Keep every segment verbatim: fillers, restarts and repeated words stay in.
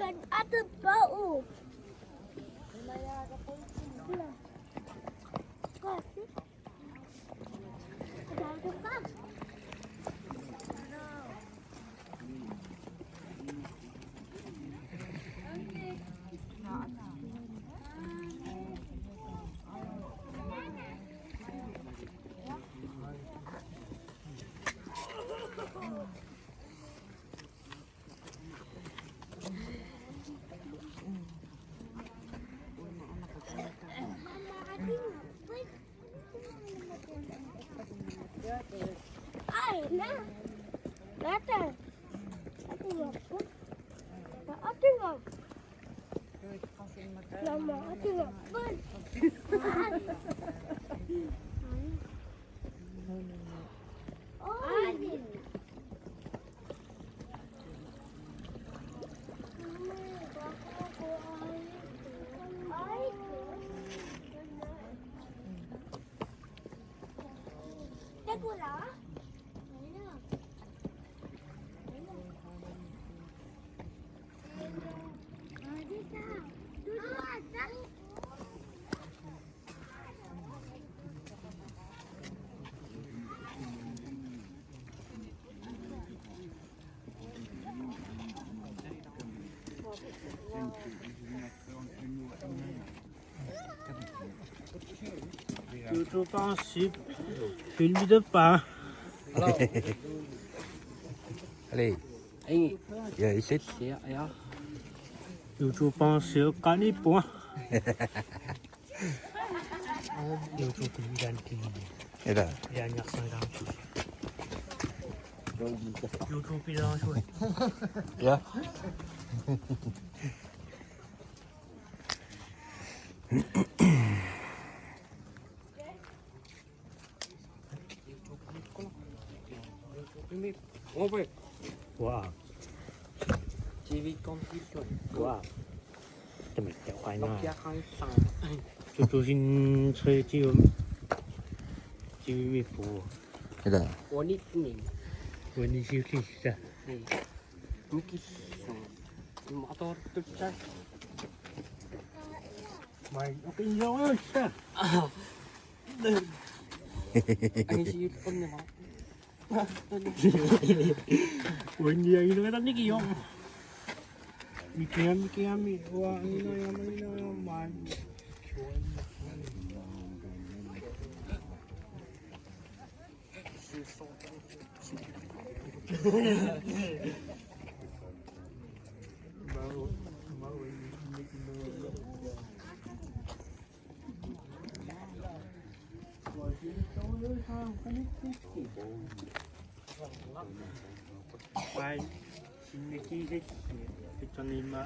At the boat. Ai, na. Nata. Ati ngapun. Na ati ngapun. Mama, ati ngapun. Ai. YouTubeersi filmitappaa. Allez. Ei. Ja, isit. Ja, ja. YouTubeersi qaniippunga. YouTube-ilanti. Ila. Ilaanniarsaagaanki. YouTube-ilaarsuat. Ja. Wow. T V computer. Wow. Tamitta qainaa. Nokia qainaa. Two thousand three T V-miippugut. Ila. Onitni. Onisiusi sa. Ni. Mikis. Motor tutsa. Mai, oke, yo, sa. Ai, si Yutpon ni ma. Wendy, ang ino ka ni Kiyong. Mikiyami, Mikiyami. Wa, ang ino, ang ino, ang ino, man. Pai, sinne kiisik, pitsanniimma,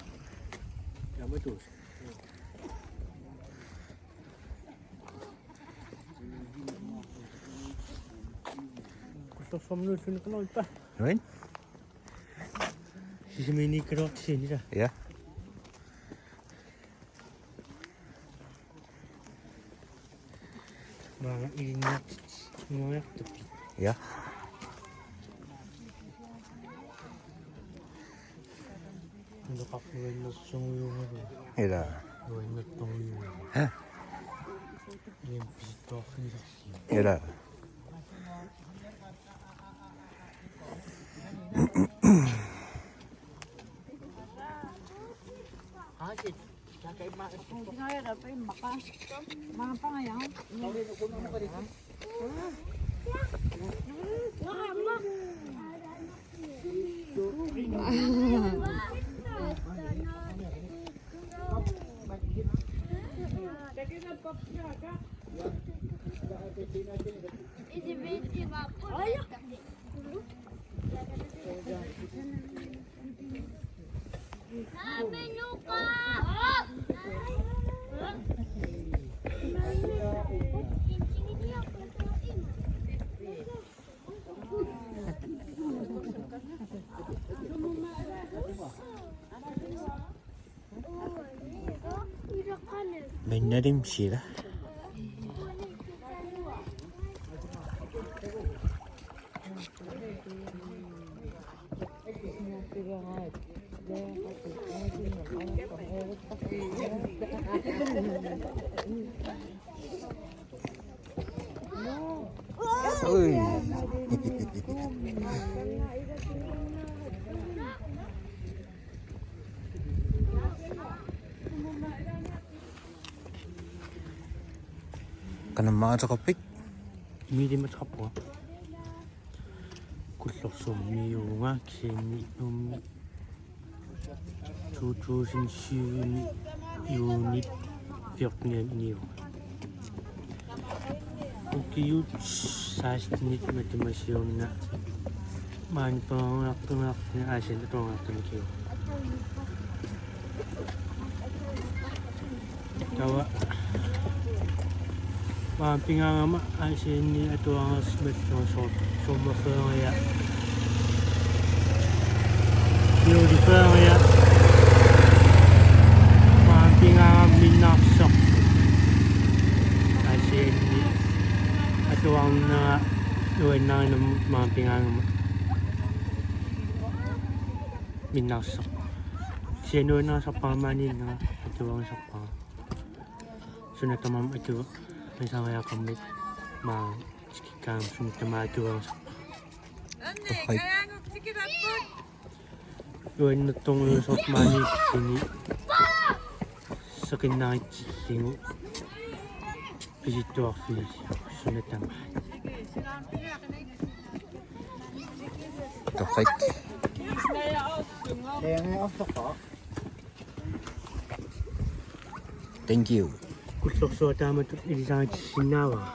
yamatuus. Kusoffamnu sunukanoipa. Noin? Sisimiiniikkaluartisiinila. Ja. Maanga ilinniartitsiniartupi. Ja. Ndoqarluinnarsuujuugalu. Ila. Luinnartorujuu. Ha. Nim pisittoorfigisarsi. Ila. Minnalim sila. Ui. Kanamma ateqarpit? Miilimma ateqarpunga. Kullorsuarmiuunga kisianni Nuummi to tusind syv-mi juunip fjortenianni iniuvunga. Ukiut sekstenit matuma siorna maani peroriartunerarluni Aasianni atuariartunikuu. Taava maani pingaarama Aasianni atuariarsimallugu soor-, sommerferie. Juleferie. Maani pingaarama Minnarsaq. Aasianni atuarnera nuannarinermut maani pingaarama Minnarsaq. Kisianni nuannarisarpara maaniinnera atuarisarpara. Suna tamarmi atuarisariaqarmat maani tikikkaangama suna tamaat atuarisarpara. Torrak. Nuannertorujussuarmik maaniiffini seqinnaritsillugu pisittuarfigisoq suna tamaat. Torrak. Thank you. Kullorsuaq taamatut ilisaritissinnaavara.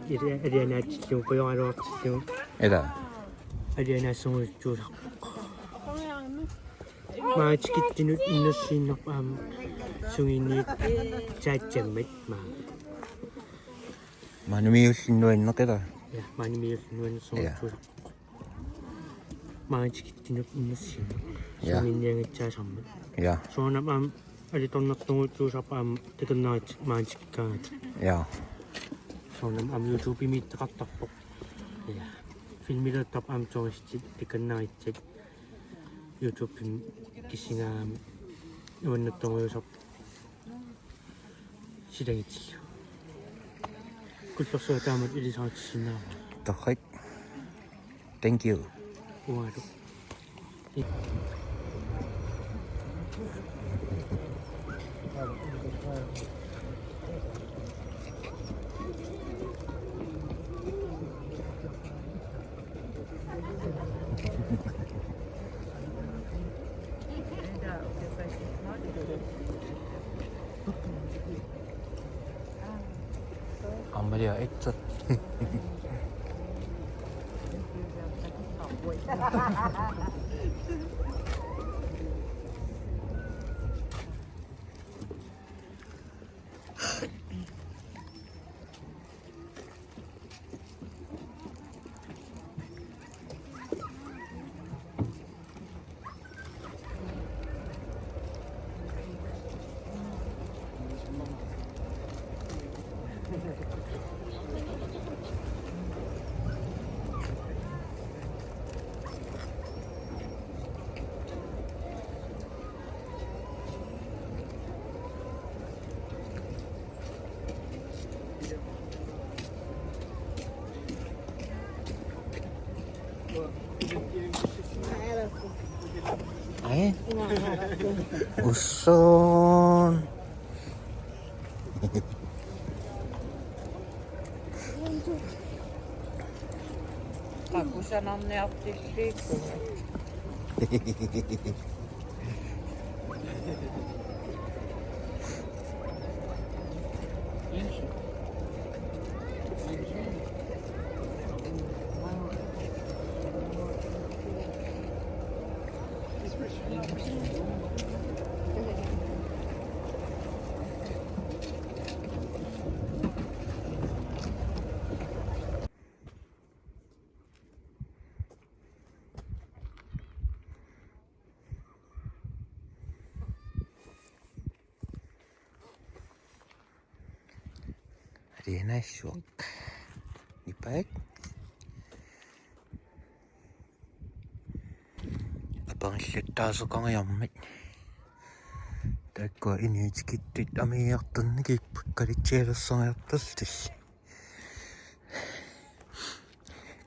Ili-, alianaatsillugu, pajoraluartillugu. Ila. Alianaassorujussuusarpoq. Maani tikitsinut innersuunnarpoq aamma sungiunniit saatsammat maani. Maanimiulluunniit nuanneq ila. Ja, maanimiulluunniit nuannersorujussuusarpoq. Ja. Maani tikitsinut innersuunnarpoq. Ja. Sungiunnianngitsaasarmat. Ja. Soorunami aamma alitornartorujussuusarpoq aamma takornariat maani tikikkaangata. Ja. Soorunami aamma YouTube-imiittoqartarpoq. Ja. Filmiliortarpoq aamma turistit takornariat. YouTube-imi kissingaami nuannertorujussuarpoq. Silagitsillugu. Kullorsuaq taamatut ilisaritissinnaavara. Torrak. Thank you. Uangalu. Amalia itsat. Ai. Usoon. Qakusanarniartillugu. Alianaassuaq. Nipaat. Apangillattaasoqariarmat. Taakkua inuit tikittut amiiartornikipput kalitsialersorniartorlutillu.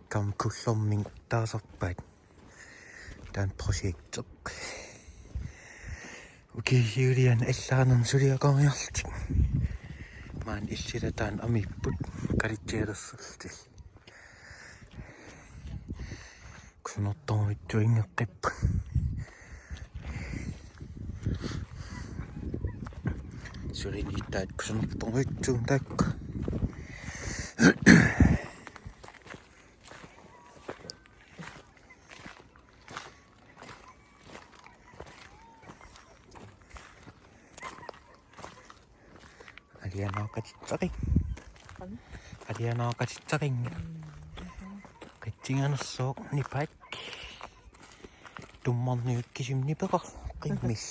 Kam kullormik taasarpaat taanna projekti. Ukiut juliani allaanerni suliaqarniarlutik. Maani illit taanna amiipput kalitsialersorlutillu. Kusanartorujussuunngeqqipput. Suliniuttaat kusanartorujussuupput taakku. Alianaqatitsaqin. Alianaqatitsaqin. Qitsinganersoq nipak. Tummarniut kisimnik peqarlugit qimmit.